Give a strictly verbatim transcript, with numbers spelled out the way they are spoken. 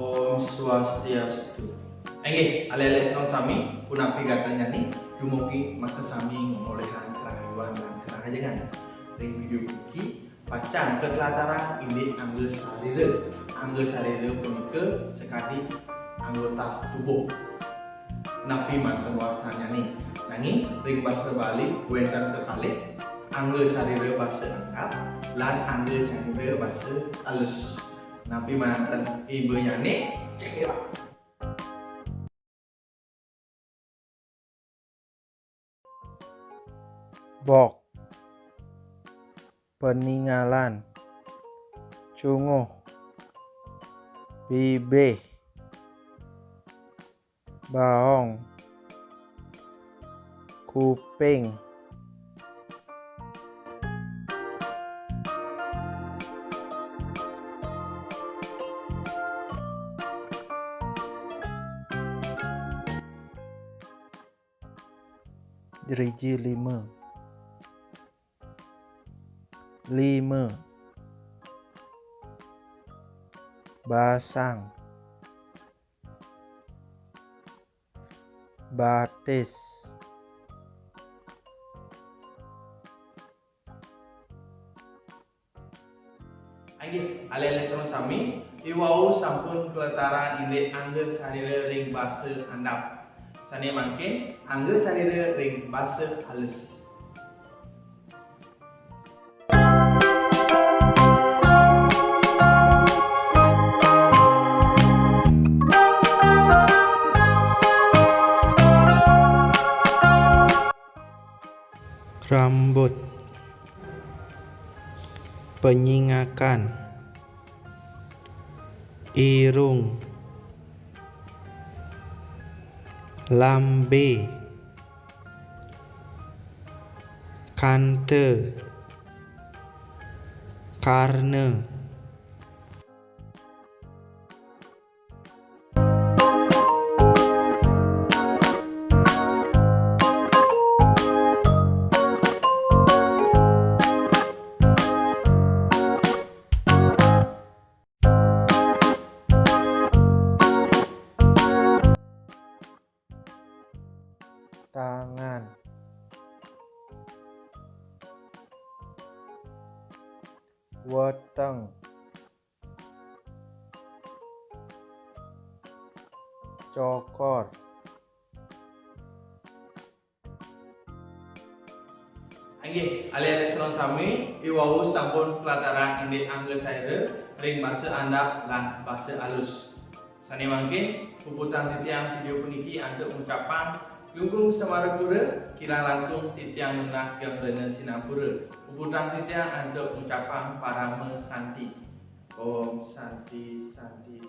Om Swastiastu. Inggih, alit-alit sareng sami, punapi gatra nyai? Dumugi makasami ngolihang karahayuan lan karahajengan. Ring video puniki pacang katlatarang indik angga sarira. Angga sarira punika sakadi anggota tubuh. Napi manten wastan nyai? Nanging ring basa Bali wénten kekalih, angga sarira basa andap lan angga sarira basa alus. Napi manten imba nyai? Cekira. Bok. Peningalan. Cunguh. Bibih. Baong. Kuping. Driji lima. Lima. Basang. Batis. Inggih, alit-alit sareng sami, iwau sampun kaletarang indik angga sarira ring basa andap. Sané mangkin, angga sarira ring basa alus. Rambut. Penyingakan. Irung. Lambé. Kanta. Karna. Tangan. Weteng. Cokor. Inggih, alit-alit sareng sami, iwau sampun kaletarang indik angga sarira ring basa andap lan basa alus. Sané mangkin, puputang titiang video puniki antuk ngucapang Klungkung Semarapura, kirang langkung titiang nunas geng rena sinampura. Puputang titiang antuk ngucapang Parama Santi. Om Santi, Santi,